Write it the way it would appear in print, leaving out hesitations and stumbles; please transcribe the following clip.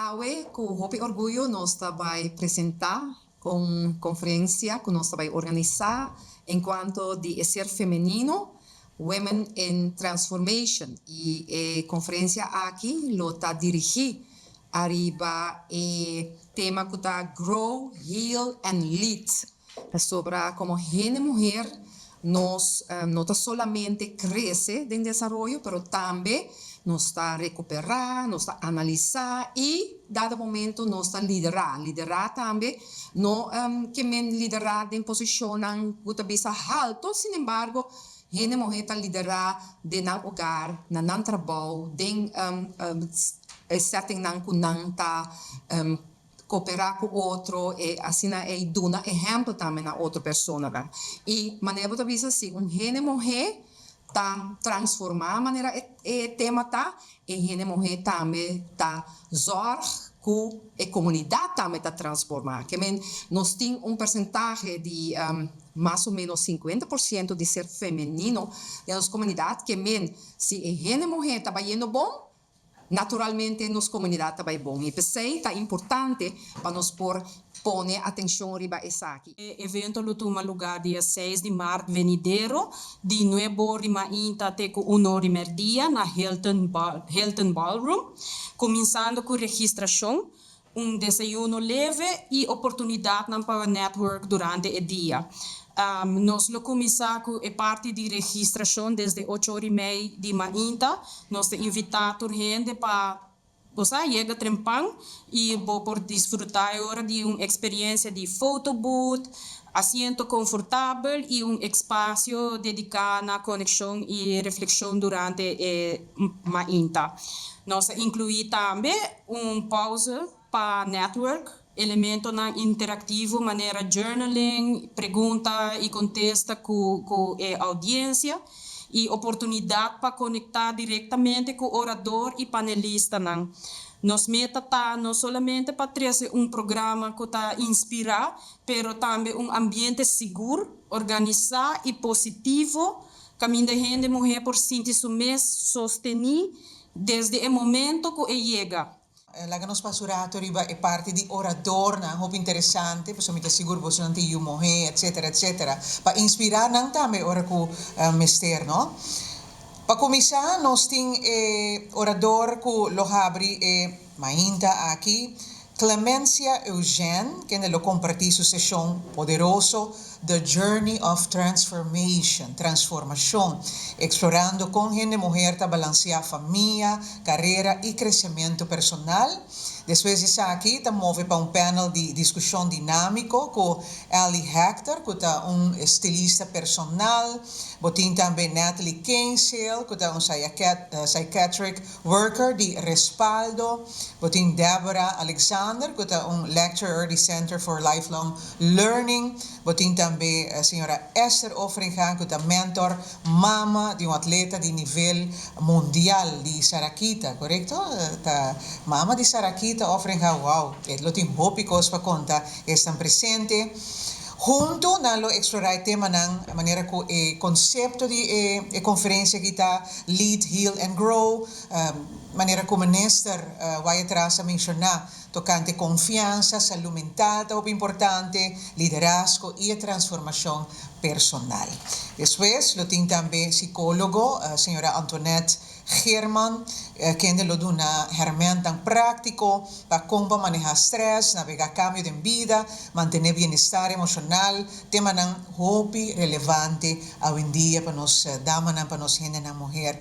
Awe, ku hopi orguyo, nos ta bai presentá un konferensia ku nos ta bai organisá enkuanto di ser femenino, Women in Transformation. I e konferensia aki lo ta dirigí ariba e tema ku ta Grow, Heal and Lead. Sobre komo hende muhé nos no ta solamente krese den desaroyo, pero tambe nos ta rekuperá, nos ta analisá i dado momento nos ta liderá. Liderá tambe, no ke men liderá den posishon bisa altu, sin embargo, hende muhé ta liderá den nan hogar, na nan trabou, den setting nan ku nan ta kooperá ku otro i asina e duna ehèmpel tambe na otro persona. I manera bo bisa si un hende muhé ta transformá, manera e tema ta, e hende muhé tambe ta zorg ku e komunidat tambe ta transformá. Ke men nos tin un porsentahe di mas o ménos 50% di ser femenino den nos komunidat, ke men si e hende muhé ta bayendo bon, naturalmente nos komunidat ta bai bon. I p'esei ta importante pa nos por pone atenshon riba esaki. E evento lo tuma lugá dia 6 di mart venidero, di 9 or di mainta te 1 or di mèrdia na Hilton Ballroom, kuminsando ku registrashon, un desayuno leve i oportunidat pa network durante e dia. Nos lo kuminsá ku e parti di registrashon desde 8 or i mei di mainta. Nos ta invitá tur hende pa bo yega trempan i bo por disfrutá di un eksperensia di photo booth, asiento konfortabel i un espasio dediká na konekshon i reflekshon durante e mainta. Nos a inkluí tambe un pousa pa network, elemento interaktivo, manera journaling, pregunta i kontesta ku e oudiensia i oportunidat pa konektá direktamente ku orador i panelista. Nos meta ta no solamente pa trese un programa ku ta inspirá, pero tambe un ambiente sigur, organisá i positivo, kaminda hende muhé por sinti su mes sostené desde e momento ku e yega. Laga nos pasa un ratu riba e parti di orador, no, hopi interesante, pasobra mi ta sigur boso nan tin yu muhé, etc, etc. Pa inspirá nan tambe ora ku mester, no? Pa kuminsá, nos tin orador ku lo habri e mainta aki, Clemencia Eugene, ku lo kompartí su seshon poderoso The Journey of Transformation, transformashon, eksplorando kon hende muhé ta balanseá famia, karera i kresementu personal. Despues di esaki, ta move pa un panel di diskushon dinámiko ku Ali Hector, ku ta un estilista personal, bo tin tambe Natalie Kingsale, ku ta un psychiatric worker di Respaldo, bo tin Deborah Alexander, ku ta un lecturer di Center for Lifelong Learning, bo tin tambe señora Esther Offringa, ku ta mentor, mama di un atleta di nivel mundial di Sarakita, korekto? Ta mama di Sarakita Offringa, wow, e tin hopi kos pa konta, ta presente. Huntu, nan lo eksplorá e tema nan, manera ku e konsepto di e konferensia ku ta Lead, Heal and Grow, manera ku minister Wyatt-Ras a menshoná, tokante konfiansa, salú mental, ta importante, liderazgo i transformashon personal. Despues, lo tin tambe psikólogo, señora Antoinette Geerman, ku lo duna herramienta práktiko pa kon manehá strès, navegá kambio di bida, mantené bienestar emoshonal, tema hopi relevante awendia pa nos dama, pa nos hende muhé.